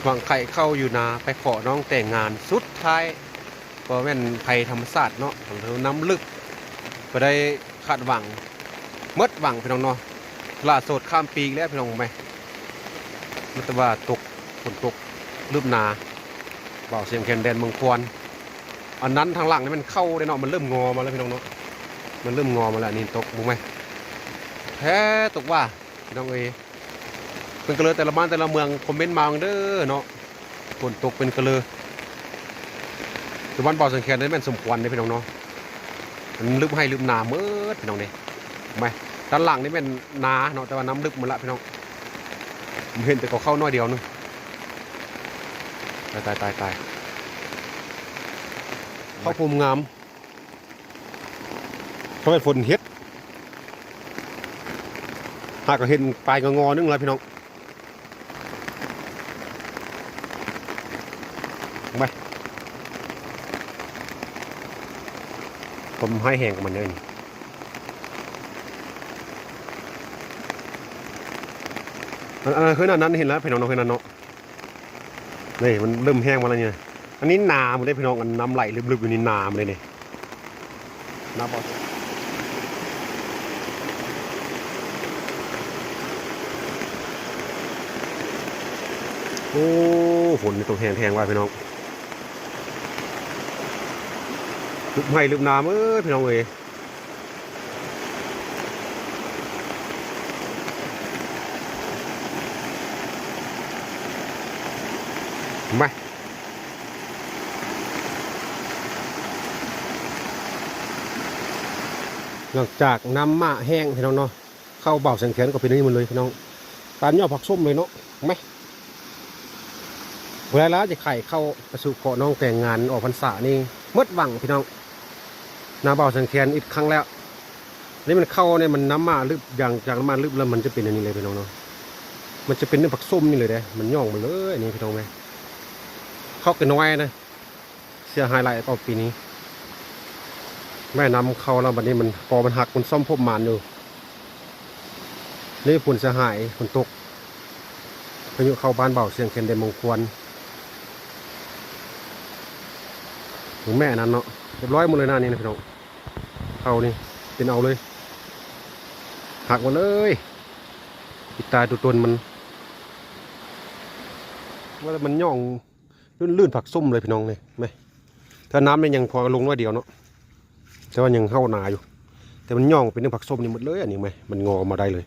ຫວັງໄຂ່ເຂົ້າຢູ່ນາ ໄປຂໍນ້ອງແຕ່ງງານ ສຸດທ້າຍກໍແມ່ນໄພທຳມະຊາດເນາະ ນ້ຳລຶກ ກໍໄດ້ຄາດຫວັງ ໝົດຫວັງພີ່ນ້ອງເນາະ ສະຫຼະໂສດຂ້າມປີອີກແລ້ວພີ່ນ້ອງເອີຍ ມີແຕ່ວ່າຕົກ ຝົນຕົກລຶບນາ ບ່າວສຽງແຄນແດນເມືອງຄວນ ອັນນັ້ນທາງຫຼັງນີ້ມັນເຂົ້າເດ້ເນາະ ມັນເລີ່ມງອມາແລ້ວພີ່ນ້ອງເນາະ ມັນເລີ່ມງອມາແລ້ວ ນີ້ຕົກເບິ່ງໄໝ ແທ້ຕົກວ່າ ພີ່ນ້ອງເອີຍ ເປັນກະເລີແຕ່ລະບ້ານແຕ່ລະເມືອງ ຄອມເມັນມາເດີ້ເນາະ ຝົນຕົກເປັນກະເລີ ແຕ່ບ້ານບ່າວແສງແຄນນີ້ແມ່ນສົມຄວນເດ້ພີ່ນ້ອງເນາະ ມັນລຶບໄຮ່ລຶບນາໝົດພີ່ນ້ອງເດ້ ໄໝ ດ້ານຫຼັງນີ້ແມ່ນນາເນາະ ແຕ່ວ່ານ້ຳລຶບໝົດລະພີ່ນ້ອງ ເຫັນແຕ່ກໍເຂົ້າໜ້ອຍດຽວໜຶ່ງ ຕາຍໆໆໆ ເຂົ້າພູມງາມ ເພາະແມ່ນຝົນເຮັດ ຫາກໍເຫັນປາຍງໍໆໜຶ່ງລະພີ່ນ້ອງ ໄປ ຄວາມຮ້າຍແຮງຂອງມັນເດ້ນີ້ ອັນ ອັນ ຄືອັນນັ້ນເຫັນແລ້ວພີ່ນ້ອງເນາະ ຄືອັນນັ້ນເນາະ. ນີ້ມັນເລີ່ມແຫ້ງມາແລ້ວນີ້ ອັນນີ້ນາໝົດເດ້ພີ່ນ້ອງ ອັນນ້ຳໄຫຼລຶບໆຢູ່ນີ້ນາໝົດເດ້ນີ້ ນາບໍ່ ໂອ້ ຝົນນີ້ຕົກແຮງແທ້ວ່າພີ່ນ້ອງ ລຶບໄຮ່ລຶບນາເອີຍ ພີ່ນ້ອງເອີຍ. ມາ ຫຼັງຈາກນ້ຳໝ້າແຫ້ງພີ່ນ້ອງເນາະ ເຂົ້າບ່າວແສງແຄນກໍເປັນອັນນີ້ໝົດເລີຍພີ່ນ້ອງ ການຫຍໍ້ຜັກສົ້ມເລີຍເນາະ ມາ. ເວລາຈະໄຂເຂົ້າໄປສູ່ຂໍນ້ອງແຕ່ງງານອອກພັນສານີ້ ໝົດຫວັງພີ່ນ້ອງ ນາບ່າວແສງແຄນອີກຄັ້ງແລ້ວ ນີ້ມັນເຂົ້ານີ້ມັນນ້ຳໝ້າລຶບ ຫຼັງຈາກນ້ຳໝ້າລຶບແລ້ວມັນຈະເປັນອັນນີ້ເລີຍພີ່ນ້ອງເນາະ ມັນຈະເປັນເລື່ອງຜັກສົ້ມນີ້ເລີຍເດ້ ມັນຫຍໍ້ໝົດເລີຍນີ້ພີ່ນ້ອງເອີຍ ເຂົ້າກໍນ້ອຍນະ ເສຍຫາຍຫຼາຍຕໍ່ປີນີ້ ແມ່ນ້ຳເຂົ້າແລ້ວບັດນີ້ມັນ ກໍມັນຫັກ ມັນສ້ອມພົບມານຢູ່ ນີ້ຜົນເສຍຫາຍ ຝົນຕົກ ພາຍຸເຂົ້າບ້ານບ່າວສຽງແຄນແດນເມືອງຄວນ ເບິ່ງແມ່ອັນນັ້ນເນາະ ຮຽບຮ້ອຍໝົດເລີຍນະນີ້ນະພີ່ນ້ອງ ເຂົ້ານີ້ເປັນເອົາເລີຍ ຫັກໝົດເລີຍ ອີກຕາຕົວຕົນມັນ ວ່າແຕ່ມັນຫຍໍ້ງ ລື່ນໆ ຜັກສົ້ມເລີຍພີ່ນ້ອງນີ້ ແມ່ ຖ້ານ້ຳນີ້ຍັງພໍລົງໜ້ອຍດຽວເນາະ ແຕ່ວ່າຍັງເຫົ່າໜາຢູ່ ແຕ່ມັນຫຍໍ້ງເປັນເລື່ອງຜັກສົ້ມນີ້ໝົດເລີຍ ອັນນີ້ແມ່ ມັນງໍມາໄດ້ເລີຍ